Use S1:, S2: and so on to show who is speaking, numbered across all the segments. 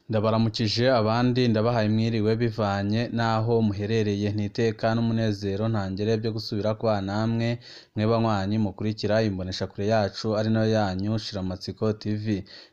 S1: Ndabaramukije abandi ndabahaye mwiriwe bivanye n'aho muherereye, ntiteka n'umunezero ntangere byo gusubira kubana namwe mwe banywanyi mukurikira imboneshakure yacu ari nayo yanyu Shiramatsiko TV.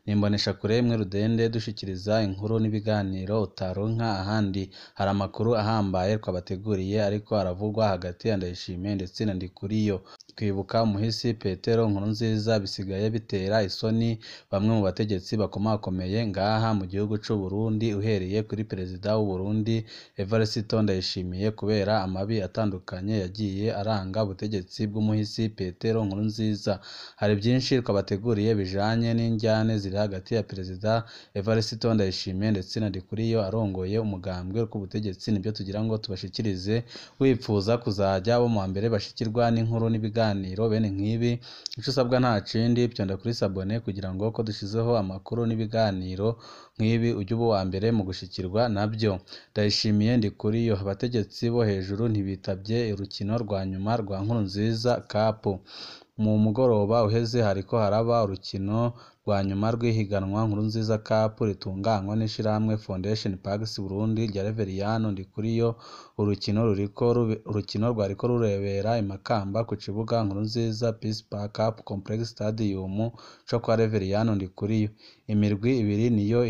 S1: Ni imboneshakure imwe rudende dushikiriza inkuru n'ibiganiro utaronka ahandi. Hari amakuru ahambaye twabateguriye ariko aravugwa hagati ya Ndayishimiye ndetse na Ndikuriyo. Kwibuka umuhisi Petero Nkurunziza bisigaye bitera isoni bamwe mu bategetsi bakomakomeye ngaha mu gihugu c'u Burundi, uhereye kuri perezida w'u Burundi Evariste Ndayishimiye, kubera amabi atandukanye yagiye aranga ubutegetsi bw'umuhisi Petero Nkurunziza. Hari byinshi twabateguriye bijanye n'injyane ziri hagati ya perezida Evariste Ndayishimiye ndetse na Ndikuriyo arongoye umugambwe w'ubutegetsi, nibyo tugira ngo tubashikirize. Wipfuza kuzajya bo mu mbere bashikirwa n'inkuru n'ibiganiro bene nk'ibi, ico usabwa nta kindi, pyonda kuri sabone kugira ngo ko dushizeho amakuru n'ibiganiro nk'ibi ujye uba uwa mbere mu gushikirwa nabyo. Ndayishimiye Ndikuriyo, abategetsi bo hejuru ntibitavye urukino rwa nyuma rwa Nkurunziza Cup. Mu mugoroba uheze hariko haraba urukino rwa nyuma rw'ihiganwa Nkurunziza Cup ritunganywa n'ishirahamwe Fondation Pax Burundi rya Reveriyano Ndikuriyo. Urukino rwariko rurebera i Makamba ku kibuga Nkurunziza Peace Cup Complex Stadium co kwa Reveriyano Ndikuriyo. Imirwi ibiri niyo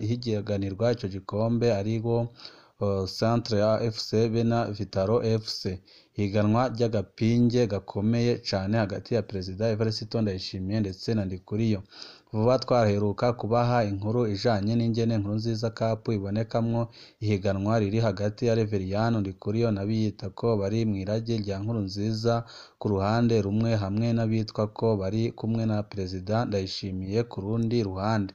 S1: ihiganirwa ico gikombe, ariwo Centre FC be na Vitaro FC. Ihiganwa ry'agapinge gakomeye cane hagati ya perezida Evariste Ndayishimiye ndetse na Ndikuriyo. Vuba twaheruka kubaha inkuru ijanye n'ingene Nkurunziza Cup ibonekamwo ihiganwa riri hagati ya Reveriyano Ndikuriyo n'abiyita ko bari mw'irage rya Nkurunziza ku ruhande rumwe, hamwe n'abitwa ko bari kumwe na perezida Ndayishimiye ku rundi ruhande.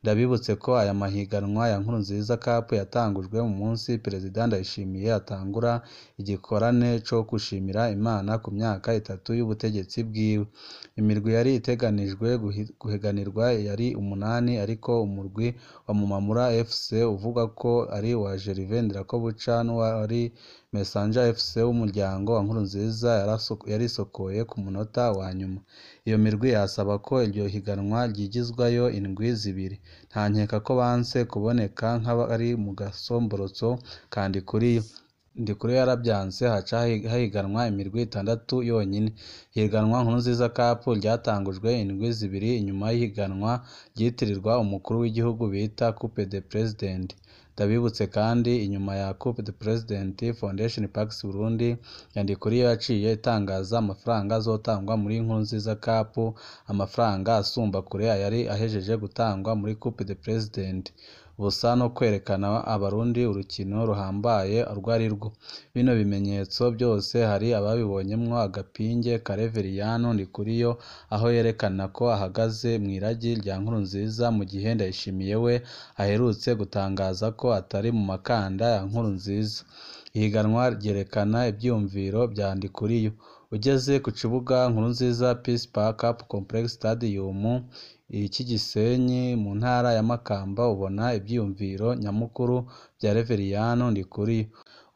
S1: Ndabibutse ko aya mahiganwa ya Nkurunziza Cup yatangujwe mu munsi perezida Ndayishimiye atangura igikorane co gushimira Imana ku myaka itatu y'ubutegetsi bwiwe. Imirwi yari iteganijwe guhiganirwa yari umunani, ariko umurwi wa Mumamura FC uvugwa ko ari uwa Gervais Ndirakobuca n'uwari Messenger FC w'umuryango wa Nkurunziza yarisokoye ku munota wa nyuma. Iyo mirwi yasaba ko iryo higanwa ryigizwayo indwi zibiri. Nta nkeka ko banse kuboneka nk'abari mu gasomborotso ka Ndikuriyo. Ndikuriyo yaravyanse, haca hahiganwa imirwi itandatu yonyene. Ihiganwa Nkurunziza Cup ryatangujwe indwi zibiri inyuma y'ihiganwa ryitirirwa umukuru w'igihugu bita Coupe de President. Ndabibutse kandi inyuma ya Coupe de President, Fondation Pax Burundi ya Ndikuriyo yaciye itangaza amafaranga azotangwa muri Nkurunziza Cup, amafaranga asumba kure ayari ahejeje gutangwa muri Coupe de President. Busa no kwerekana abarundi urukino ruhambaye urwo arirwo. Bino bimenyetso byose hari ababibonyemwo agapinge ka Reveriyano Ndikuriyo, aho yerekana ko ahagaze mw'iragi rya Nkurunziza, mu gihe Ndayishimiye we aherutse gutangaza ko atari mu makanda ya Nkurunziza. Ihiganwa ryerekana ivyiyumviro vya Ndikuriyo. Ugeze ku kibuga Nkurunziza Peace Cup Complex Stadium c'i Gisenyi mu ntara ya Makamba, ubona ivyiyumviro nyamukuru vya Reveriyano Ndikuriyo.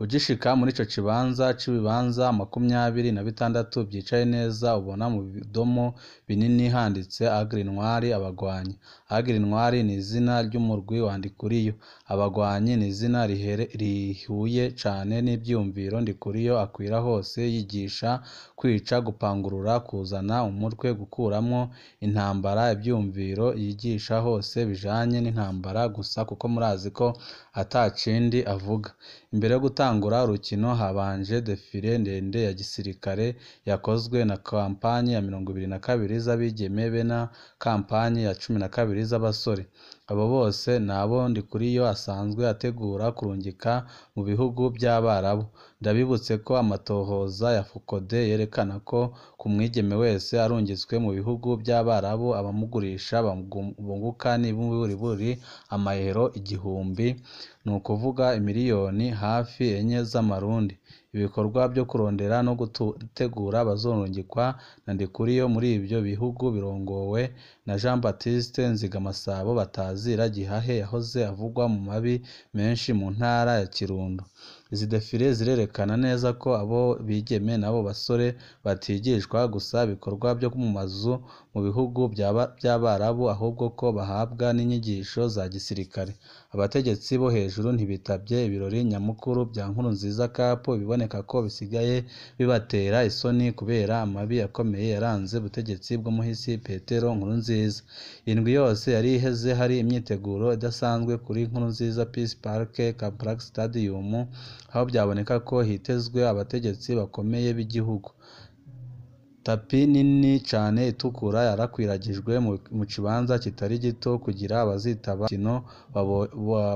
S1: Ugishika muri ico kibanza c'ibibanza 26 vyicaye neza, ubona mu bidomo binini handitse Aigle Noir abagwanyi. Aigle Noir ni izina ry'umurwi wa Ndikuriyo. Abagwanyi ni izina rihuye cane n'ivyiyumviro Ndikuriyo akwira hose yigisha kwica, gupangurura, kuzana umutwe, gukuramwo intambara. Ivyiyumviro yigisha hose bijanye n'intambara gusa, kuko murazi ko ata kindi avuga. Imbere yo gutangura urukino habanje defile ndende ya gisirikare yakozwe na kampanyi ya 22 z'abigeme be na kampanyi ya 12 z'abasore. Abo bose ni abo Ndikuriyo asanzwe ategura kurungika mu bihugu vy'Abarabu. Ndabibutse ko amatohoza ya Fukode yerekana ko ku mwigeme wese arungitswe mu bihugu vy'Abarabu, abamugurisha bunguka n'iburiburi amayero 1000, ni ukuvuga imiliyoni hafi 4 z'amarundi. Ibikorwa vyo kurondera no gutegura abazorungikwa na Ndikuriyo muri ivyo bihugu birongowe na Jean Baptiste Nzigamasabo batazira Gihahe yahoze avugwa mu mabi menshi mu ntara ya Kirundo. Izi defile zirerekana neza ko abo bigeme n'abo basore batigishwa gusa ibikorwa vyo mu mazu mu bihugu vy'Abarabu, ahubwo ko bahabwa n'inyigisho za gisirikare. Abategetsi bo hejuru ntibitavye ibirori nyamukuru vya Nkurunziza Cup, biboneka ko bisigaye bibatera isoni kubera amabi akomeye yaranze ubutegetsi bw'umuhisi Petero Nkurunziza. Indwi yose yari iheze hari imyiteguro idasanzwe kuri Nkurunziza Peace Park Complex Stadium, aho byaboneka ko hitezwe abategetsi bakomeye b'igihugu. Tapi nini cane itukura yarakwiragijwe mu kibanza kitari gito kugira abazitaba umukino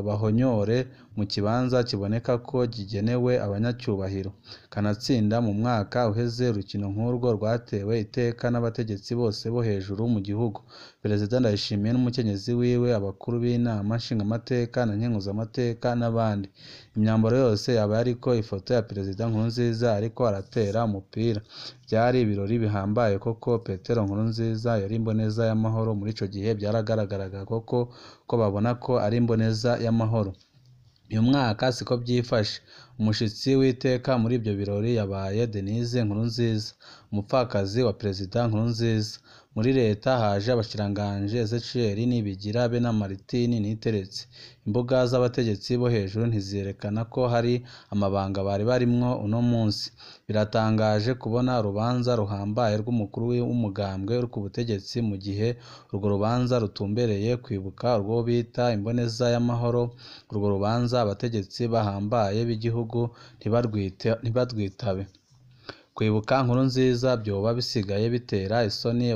S1: bahonyore mu kibanza kiboneka ko kigenewe abanyacyubahiro. Kanatsinda mu mwaka uheze urukino nk'urwo rwatewe iteka n'abategetsi bose bo hejuru mu gihugu. Perezida Ndayishimiye n'umukenyezi wiwe, abakuru b'inama nshingamateka na nkenguzamateka n'abandi. Imyambaro yose yaba yariko ifoto ya Perezida Nkurunziza ariko aratera umupira. Vyari ibirori bihambaye koko. Petero Nkurunziza yari imboneza y'amahoro muri ico gihe, vyaragaragaraga koko ko babona ko ari imboneza y'amahoro. Uyu mwaka siko vyifashe. Umushitsi w'iteka muri ivyo birori yabaye Denise Nkurunziza, umupfakazi wa Perezida Nkurunziza. Muri leta haje abashikiranganji Ezechiel Nibigira be na Martin Niteretse. Imbuga z'abategetsi bo hejuru ntizerekana ko hari amabanga bari barimwo uno munsi. Biratangaje kubona urubanza ruhambaye rw'umukuru w'umugambwe uri ku butegetsi mu gihe urwo rubanza rutumbereye kwibuka urwo bita imboneza y'amahoro. Urwo rubanza abategetsi bahambaye b'igihugu ntibarwitabe. Kwibuka Nkurunziza vyoba bisigaye bitera isoni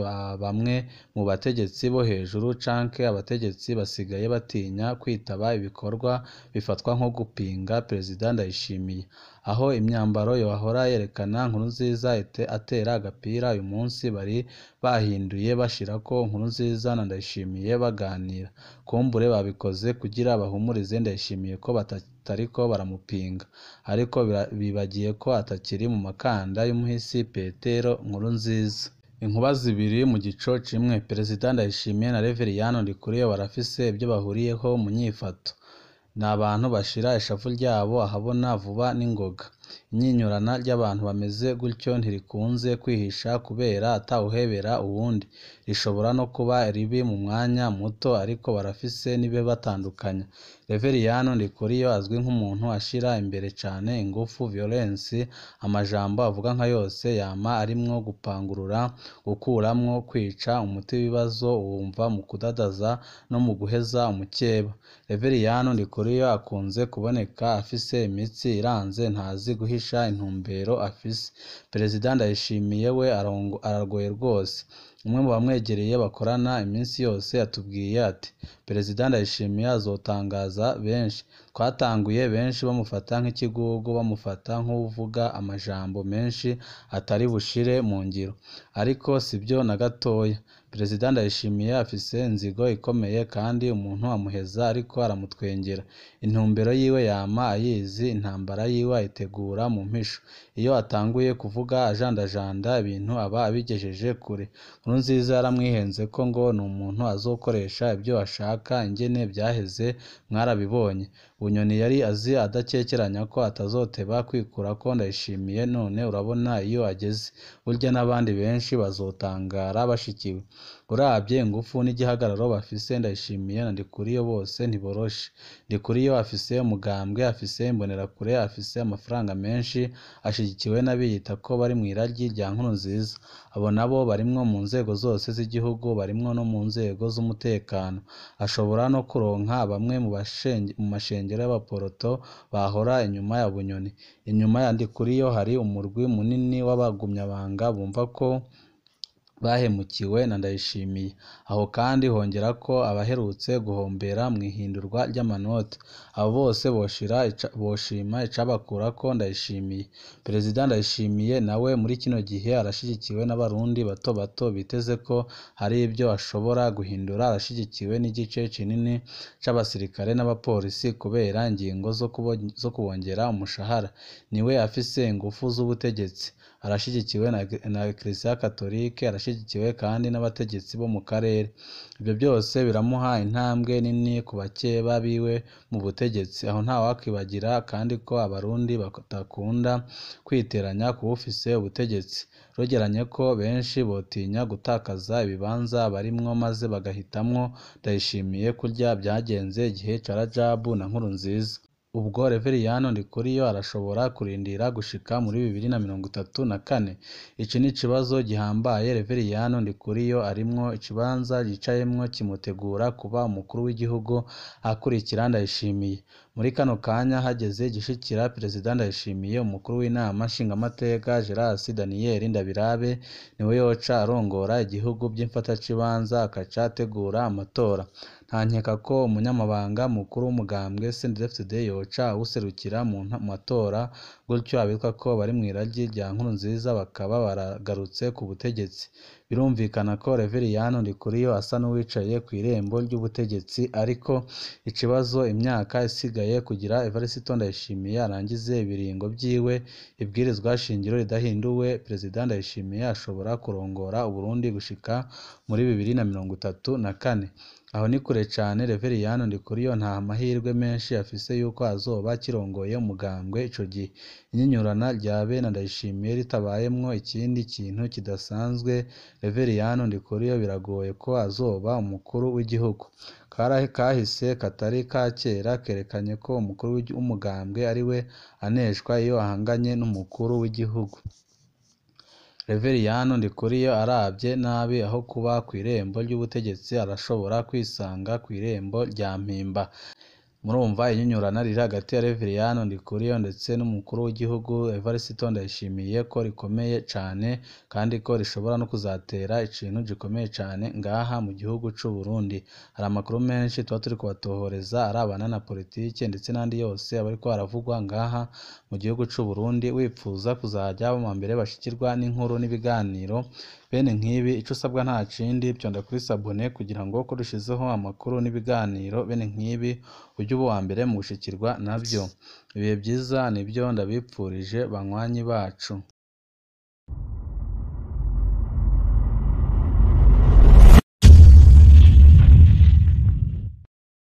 S1: bamwe mu bategetsi bo hejuru, canke abategetsi basigaye batinya kwitaba ibikorwa bifatwa nko gupinga Perezida Ndayishimiye. Aho imyambaro yohora yerekana Nkurunziza atera agapira, uyu munsi bari bahinduye bashirako Nkurunziza na Ndayishimiye baganira. Kumbure babikoze kugira bahumurize Ndayishimiye ko batariko baramupinga, ariko bibagiye ko atakiri mu makanda y'umuhisi Petero Nkurunziza. Inkuba zibiri mu gico cimwe. Perezida Ndayishimiye na Reveriyano Ndikuriyo barafise ivyo bahuriyeho mu nyifato. Ni abantu bashira ishavu ryabo ahabona vuba n'ingoga. Inyinyurana ry'abantu bameze gutyo ntirikunze kwihisha kubera atawuhebera uwundi. Rishobora no kuba ribi mu mwanya muto, ariko barafise n'ibibatandukanya. Reveriyano Ndikuriyo azwi nk'umuntu ashira imbere cane ingufu, violence, amajambo avuga nka yose yama arimwo gupangurura, gukuramwo, kwica umuti w'ibibazo uwumva mu kudadaza no mu guheza umukeba. Reveriyano Ndikuriyo akunze kuboneka afise imitsi iranze, ntazi guhisha intumbero afise. Perezida Ndayishimiye we aragoye rwose. Umwe mu bamwegereye bakorana iminsi yose yatubwiye ati: Perezida Ndayishimiye azotangaza benshi. Twatanguye benshi bamufata nk'ikigugu, bamufata nk'uwuvuga amajambo menshi atari bushire mu ngiro. Ariko sivyo na gatoya. Perezida Ndayishimiye afise inzigo ikomeye kandi umuntu amuheza ariko aramutwengera. Intumbero yiwe yama ayizi, intambara yiwe ayitegura mu mpisho. Iyo atanguye kuvuga ajandajanda ibintu aba abigejeje kure. Nkurunziza yaramwihenzeko ngo ni umuntu azokoresha ivyo ashaka, ingene vyaheze mwarabibonye. Bunyoni yari azi adakekeranya ko atazoteba kwikurako Ndayishimiye, none urabona iyo ageze. Burya n'abandi benshi bazotangara bashikiwe. Uravye ingufu n'igihagararo bafise, Ndayishimiye na Ndikuriyo bose ntiboroshe. Ndikuriyo afise umugambwe, afise imbonerakure, afise amafaranga menshi, ashigikiwe n'abiyita ko bari mw'iragi rya Nkurunziza. Abo nabo barimwo mu nzego zose z'igihugu, barimwo no mu nzego z'umutekano. Ashobora no kuronka bamwe mu mashengero y'abaporoto bahora inyuma ya Bunyoni. Inyuma ya Ndikuriyo hari umurwi munini w'abagumyabanga bumva ko bahemukiwe na Ndayishimiye. Aho kandi hongerako abaherutse guhombera mw'ihindurwa ry'amanoti. Abo bose boshima icabakurako Ndayishimiye. Perezida Ndayishimiye nawe muri kino gihe arashigikiwe n'abarundi bato bato biteze ko hari ibyo ashobora guhindura. Arashigikiwe n'igice kinini c'abasirikare n'abapolisi kubera ingingo zo kubongera umushahara. Niwe afise ingufu z'ubutegetsi. Arashigikiwe na Eklezia Katolike, arashigikiwe kandi n'abategetsi bo mu karere. Ibyo byose biramuha intambwe nini ku bakeba biwe mu butegetsi. Aho ntawakwibagira kandi ko abarundi badakunda kwiteranya kuwufise ubutegetsi. Rugeranye ko benshi botinya gutakaza ibibanza barimwo maze bagahitamwo Ndayishimiye kurya byagenze igihe ca Rajabu na Nkurunziza. Ubwo Reveriyano Ndikuriyo arashobora kurindira gushika muri 2034. Iki ni ikibazo gihambaye Reveriyano Ndikuriyo arimwo. Ikibanza yicayemwo kimutegura kuba umukuru w'igihugu akurikira Ndayishimiye. Muri kano kanya hageze igishikira Perezida Ndayishimiye, umukuru w'inama nshingamateka Gerasi Daniel Ndabirabe niwe yoca arongora igihugu by'imfatakibanza akaca ategura amatora. Nta nkeka ko umunyamabanga mukuru w'umugambwe CNDD-FDD yoca awuserukira mu matora, gutyo abitwa ko bari mw'iragi rya Nkurunziza bakaba baragarutse ku butegetsi. Birumvikana ko Reveriyano Ndikuriyo asa n'uwicaye kw'irembo ry'ubutegetsi, ariko ikibazo imyaka isigaye kugira Evariste Ndayishimiye arangize ibiringo vyiwe, ibwirizwa shingiro ridahinduwe, Perezida Ndayishimiye ashobora kurongora Uburundi gushika muri 2034. Aho ni kure cane. Reveriyano Ndikuriyo nta mahirwe menshi afise yuko azoba akirongoye umugambwe ico gihe. Inyinyurana rya bene Ndayishimiye ritabayemwo ikindi kintu kidasanzwe, Reveriyano Ndikuriyo biragoye ko azoba umukuru w'igihugu. Kahise katari ka kera kerekanye ko umukuru w'umugambwe ariwe aneshwa iyo ahanganye n'umukuru w'igihugu. Reveriyano Ndikuriyo aravye nabi aho kuba kw'irembo ry'ubutegetsi arashobora kwisanga kw'irembo rya Mpimba. Murumva inyinyurana riri hagati ya Reveriyano Ndikuriyo ndetse n'umukuru w'igihugu Evariste Ndayishimiye ko rikomeye cane, kandi ko rishobora no kuzatera ikintu gikomeye cane ngaha mu gihugu c'u Burundi. Hari amakuru menshi tuba turi kubatohoreza arabana na politike ndetse n'andi yose aba ariko aravugwa ngaha mu gihugu c'u Burundi. Wipfuza kuzaja mu mbere bashikirwa n'inkuru n'ibiganiro bene nk'ibi, ico usabwa nta kindi, fyonda kuri sabone kugira ngo ko dushizeho amakuru n'ibiganiro bene nk'ibi ujye uba uwa mbere mu gushikirwa navyo. Ibihe vyiza nivyo ndabipfurije banywanyi bacu.